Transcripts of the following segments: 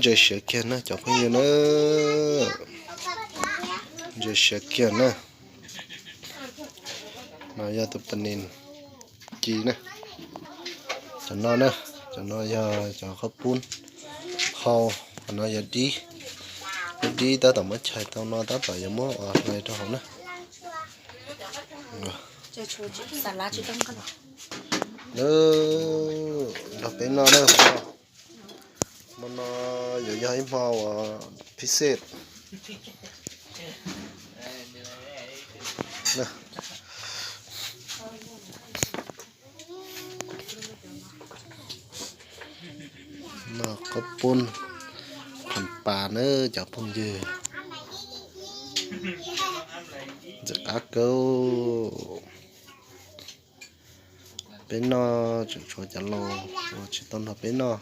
Ntse siav kiag na cov phooj ywg na, ntse siav kiag na. No yog tus pa nis ci na. Cov no na, cov no yog cov qhaub poob hau, qhov no yog dib. Lub dib tab tom muab chais tau no tab tom yuav muab ua hlais rau hauv na. Nrog peb noj na. Hmo no yuav yog ib hmo uas phiv xej. Noj qhaub poob phas pas na cov phooj ywg. Ntxim qab kawg. Peb noj tseem tshuav cov laus uas tsis tau nrog peb noj.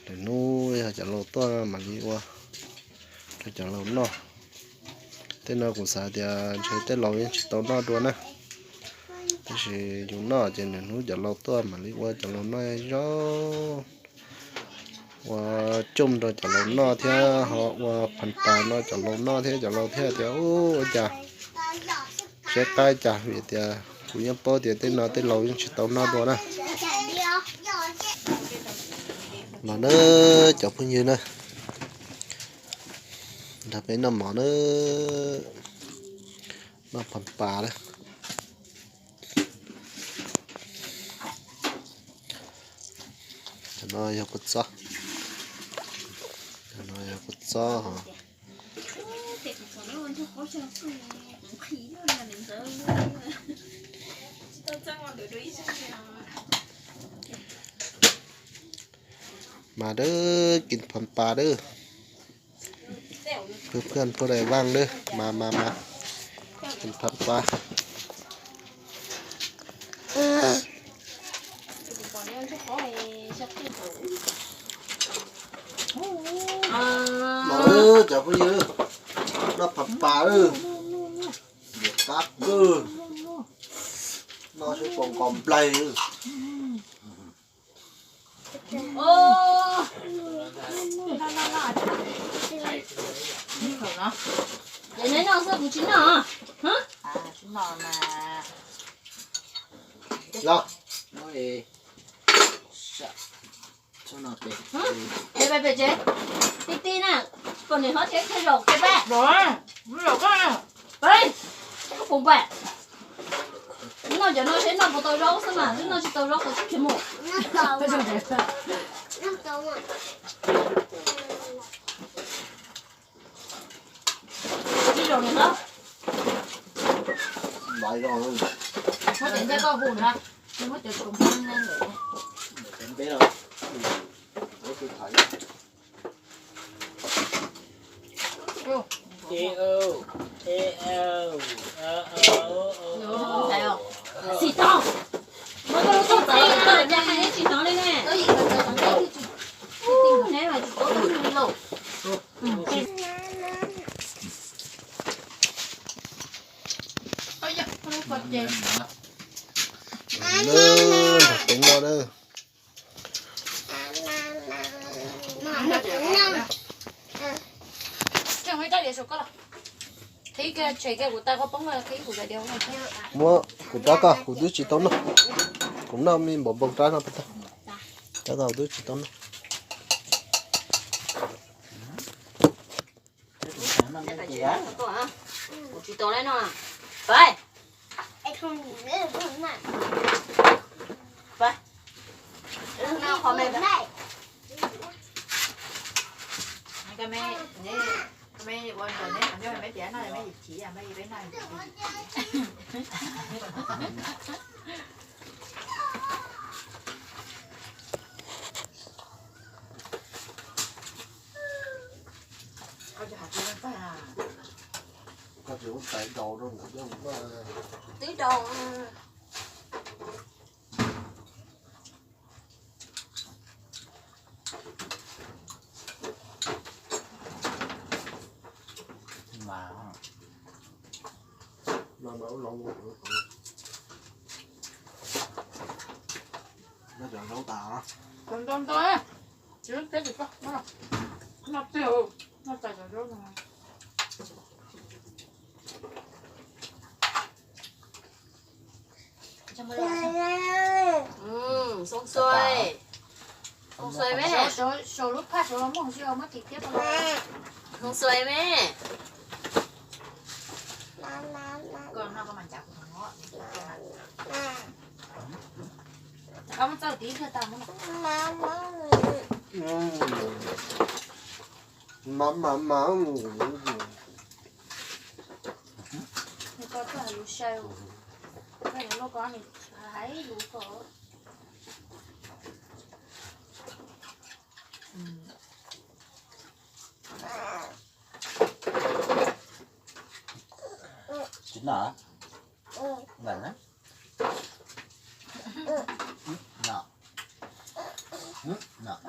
Lwm hnub yog cov laus tuaj mam li ua rau cov laus noj. Tej no kuv xav tias ntshe tej laus yeej tsis tau noj dua na. Tab sis yus noj ces lwm hnub cov laus tuaj mam li ua cov laus noj zaub. Ua coj rau cov laus noj thiab ho ua phas pas no cov laus noj thiab cov laus thiaj tias ua cas siab qab cas vim tias kuv yeej paub tias tej no tej laus yeej tsis tau noj dua na. Los na cov phooj ywg na, nrog peb noj mov na, noj phas pas na. Cov no yog kua txob, cov no yog kua txob hos. Mas dawb kis phas pas dawb. Phooj ywg phooj ywg vaj dawb mas mas mas kis phas pas. Los cov phooj ywg, noj phas pas lawm, nyiam qab kawg, noj seb puas nqos nplaig. Neb noj xwb kuv tsis noj. Los, pem tsev, ti ti na, pom niam hlob tsev thiaj zaum kiag peb. Peb, pum pem, noj cov no seb noj puas tau zaub xwb mas, twb noj tsis tau zaub tau tsis khiav mus. Tsis zaum niam hlob. Muab cov ncej koj hu na, muab cov tshua muab ntawm. Xim tau, muab koj lub tuaj txav los koj hais neb tsis hnov li ne. Neb mas tsis paub tus li lauj. Nrog peb noj na. Muab kuv rab koj, kuv twb tsis tau noj. Kuv noj me npaum npaum rab no peb tag. Rab koj kuv twb tsis tau noj. Kuv tsis tau noj. Peb. Peb. Noj qhov me. Koj me, koj me ua nrog neb, neb piav noj, neb chim, neb peb noj. Twb rau. Ntau ntau. Tsis peb tsis koj noj, noj txij, noj txais cov zaub no. Xoo xuai, xoo xuai me, xoo lub phaj xoo muaj sis muab tim tiab xoo xuai me. Koj noj koj mas ncav kuv tus no. Koj muab txawj tiv kiag tag. Mas mas mas. Nws koj txawj hais lus sai, koj yuav luaj koj nws hais lus koj. Tsis noj, noj, noj, noj, noj, noj,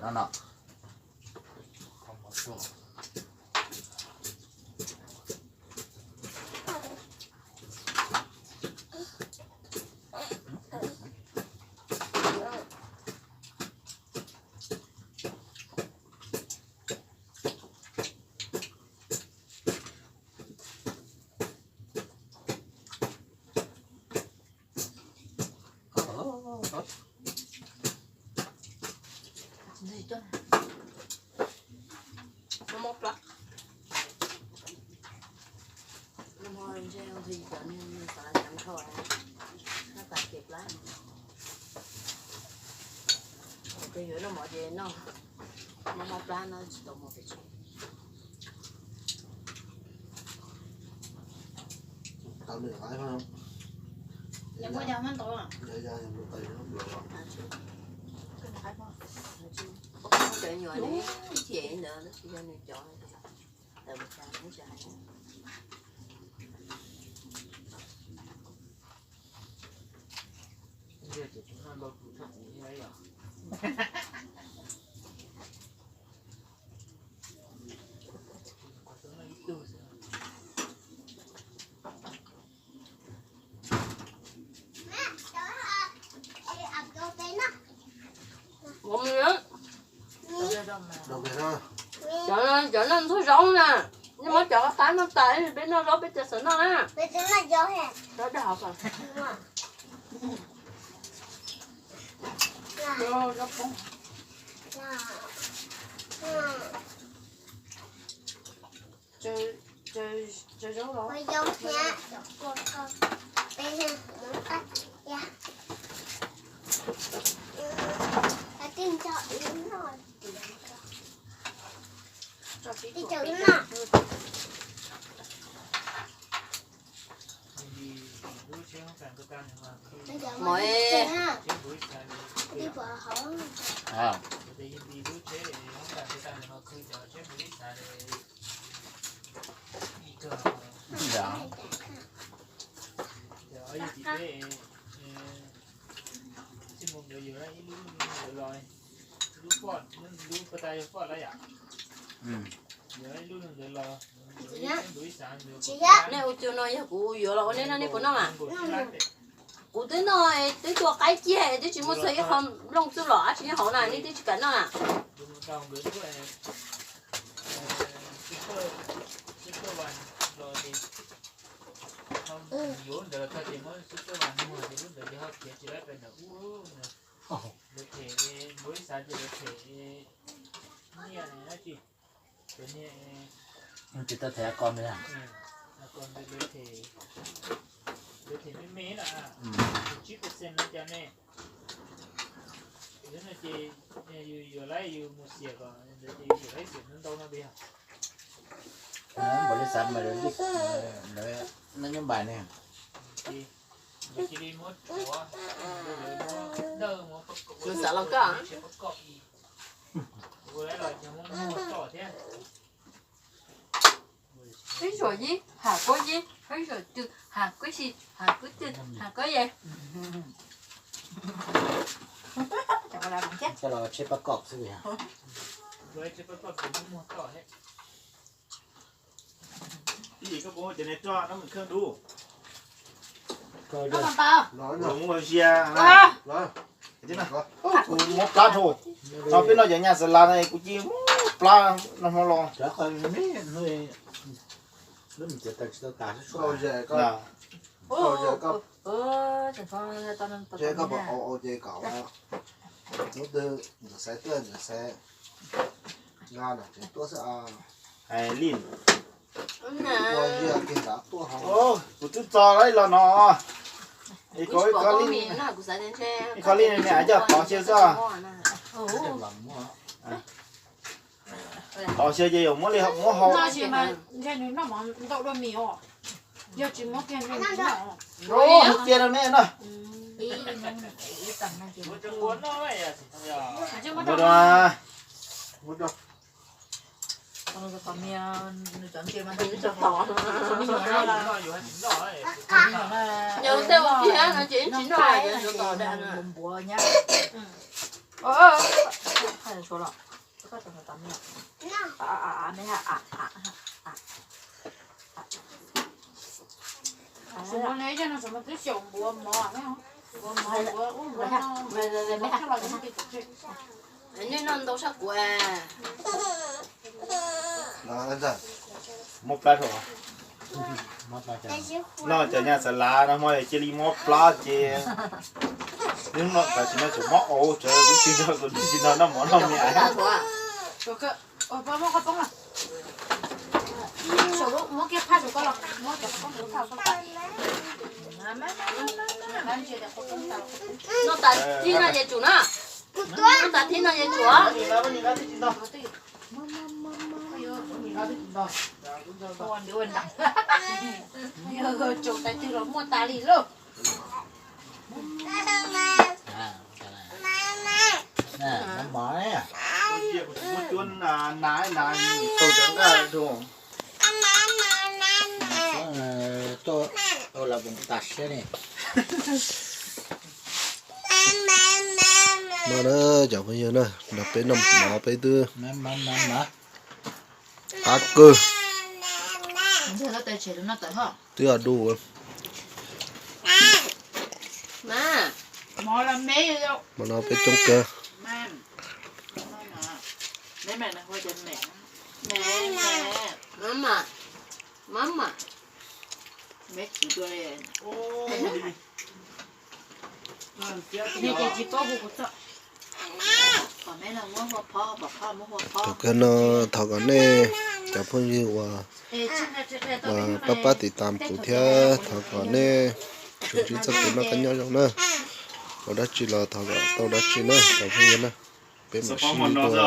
noj, noj. Mob plab. Ntshe tus cov niag xav laj cov nrho, noj tas kev plab. Ces yuav noj mov ces noj, mob mob plab no tsis tau mus pem tsev. Tau nws qaib, yog muaj yog muab ntau, yog yog mus tais no nplaum. Cov nyuam nws ib thiam ntawd tab sis yog nws cov tawm mus tas nws tsis hais. Ua mus cov, cov no ntxuag zaub na, nej muab cov qab noj tas, peb noj zaub peb tsis xav noj na. Mov. Nej ua cua no yog kuv yuav los ua neb no nej puas noj mas? Kuv twb noj, twb tua qaib ciaj twb tsis muaj txog ib qho nplooj txuj lom dab tsi nyob hauv na, nej twb tsis kam noj na. Tsis tau them ko me, lawv them me me na, tsib percent no cas ne. Yog no ces yus yuav laib yus mus xiam kom ntawd ces yus yuav laib xiam ntau ntau no tiag. Npaum li xav mas lawv, lawv nyob npais ne. Cia li muab tshuav, lawv muab dawj, muab, xav los koj, ua laib los ces muab muag tom thiab. Peb suam yib, Ham Kuab yib, peb suam cw, Ham Kuab si, Ham Kuab cw, Ham Kuab ye. Coj los tsheb pab koj xwb. Ua tsheb pab koj ces muab muag tom thiab. Kuv muab plab dhau, no peb noj cov nyas xav las no kuv cia li muab plab noj hmo los. Koj puas au au ces kom hnub twg ntxawm xaiv tuaj ntxawm xaiv nqa nram tsev tuaj xwb. Hais li, kuv twb txog lawm los no. Ib khov li, ib khov li niam coj tov xyaw xwb. Tov xyaw ces yuav muab li muab hau. Cia rau me no. Ua rau Muab plab rau. Noj cov nyas xav las no hmo cia li muab plab ces. Hnub no tsis noj tseem muab au, tseem tsis noj, tsis noj noj mov noj mias. Noj tas thib no ces tsum na. Noj tas thib no ces tsum. Tsum tais twg los muaj tas li lauj. Muab cuab na, na, na, tau cov nqaij dua. Tuaj, ua los tas siab ne. No na cov phooj ywg na, nrog peb noj mov peb twb qab kawg. Twb o du. Hmo no peb coob kawg. Thaum kawg no thov kom nej cov phooj ywg uas pab pab tiv tam kuv thiab thov kom nej tsuas ntsib txoj kev noj qab nyob zoo na. Ua dab tsi los thov kom tau dab tsi na cov phooj ywg na. Peb mam sib ntsib dua.